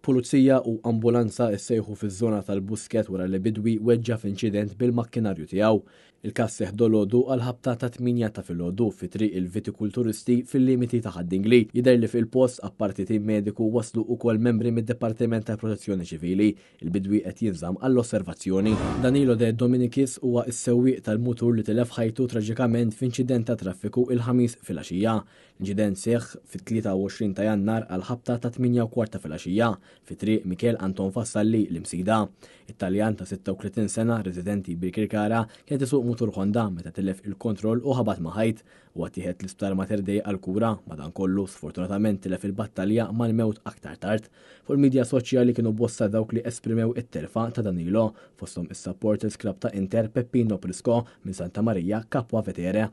Pulizija u ambulanza issejħu fiż-żona tal-Buskett wara li bidwi weġġa' f'inċident bil-makkinarju tiegħu. Il-każ seħħ dolodu għal ħabta ta' 8 ta' filgħodu fi Triq il-Vitikulturisti fil-limiti ta' Ħad-Dingli. Jidher li fil-post apparti tim mediku waslu wkoll membri mid-Dipartiment tal-Protezzjoni Ċivili. Il-bidwi qed jinżamm għall-osservazzjoni. Danilo De Dominicis huwa s-sewwieq tal-mutur li tilef ħajtu traġikament f'inċident ta' traffiku il-Ħamis filgħaxija. L-inċident seħħ fit-23 ta' Jannar għall-ħabta ta' 8:15 ta' filgħaxija fi Triq Michel Anton Vassalli l-Imsida. It-Taljan ta' 36 sena residenti Birkirkara kien qed isuq mutur Honda meta tilef il-kontroll u ħabat ma' ħajt. Huwa ttieħed l-isptar Mater Dei għall-kura, madankollu sfortunatament tilef il-battalja mal-mewt aktar tard. Fuq il-midja soċjali kienu bosta dawk li esprimew it-telfa ta' Danilo, fosthom is-supporters club ta' Inter Peppino Prisco minn Santa Maria Capua Vetere.